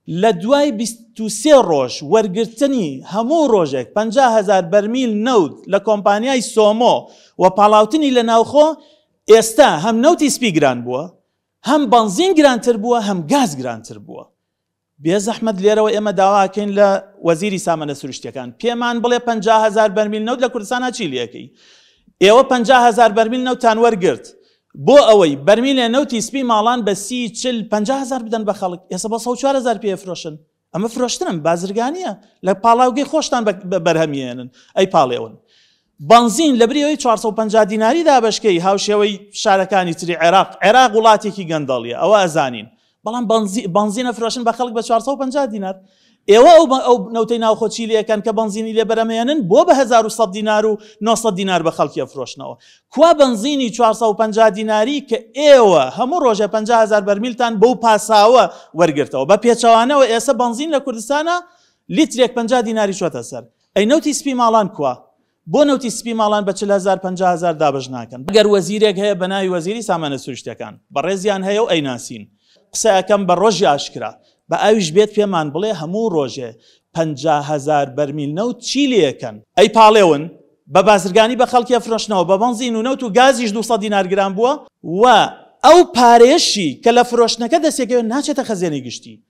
لە دوای 23 ڕۆژ وەرگرتنی هەموو ڕۆژێک 50 هەزار بەرمیل نەوت لە کۆمپانیای سۆمۆ و پاڵاوتنی لە ناوخۆ، ئێستا هەم نەوتی سپی گران بووە، هەم بەنزین گرانتر بووە، هەم گاز گرانتر بووە. بێزەحمەت لێرەوە ئێمە داواکەین لە وەزیری سامانە سروشتیەکان پێمان بڵێ 50 هەزار بەرمیل نەوت لە کوردستانە چی لەکەی؟ ئێوە 50 هەزار بەرمیل نەوتان وەرگرت بۆ ئەوەی بەرمیلێ نەوتی سپی ماڵان بە 30، 40، 50 هەزار بدەن بە خەڵک، ئێستا بە 104 هەزار پێ فرۆشن. ئەمە فرۆشتنم بازرگانیە لە پاڵاوگەی خۆشتان بەرهەمیێنن ئەی پاڵێون. بەنزین لە بری ئەوەی 450 دیناری دابەشکەی هاوشێوەی شارەکانی تری عێراق، عێراق وڵاتێکی گەندەڵیە ئەوە ئەزانین، بەڵام بەنزینە فرۆشن بە خەڵک بە 450 دینار. ئێوە ئەو نەوتەی ناوخۆ چی لەکەن کە بەنزینی لێ بەرەمێنن بۆ بە 1100 دینار و 900 دینار بە خەڵکی فرۆشنەوە؟ کوا بەنزینی 450 دیناری کە ئێوە هەموو ڕۆژە 50 هەزار بەرمیلتان بەو پاساوە وەرگرتەوە؟ بە پێچەوانەوە ئێستا بەنزین لە کوردستانە لیترێک 50 دیناری چۆتە سەر. ئەی نەوتی سپی ماڵان کوا؟ بۆ نەوتی سپی ماڵان بە 40 هەزار 50 هەزار دابەش ناکەن؟ ئەگەر وەزیرێک هەیە بە ناوی وەزیری سامانە سروشتەکان، بەڕێزیان هەیە و ئەیناسین، قسە ئەەکەم بە ڕۆژی ئاشکرا بە ئاویش بێت پێمان بڵێ هەموو ڕۆژێ 50 هەزار بەرمیل نەوت چی لەکەن؟ ئەی پاڵێون بە بازرگانی بە خەڵکی ئەفرۆشنەوە. بە بەنزین و نەوت و گازیش 200 دینار گران بووە و ئەو پارێشی کە لە فرۆشتنەکە دەستێکەوە ناچێتە خەزێنەی گشتی.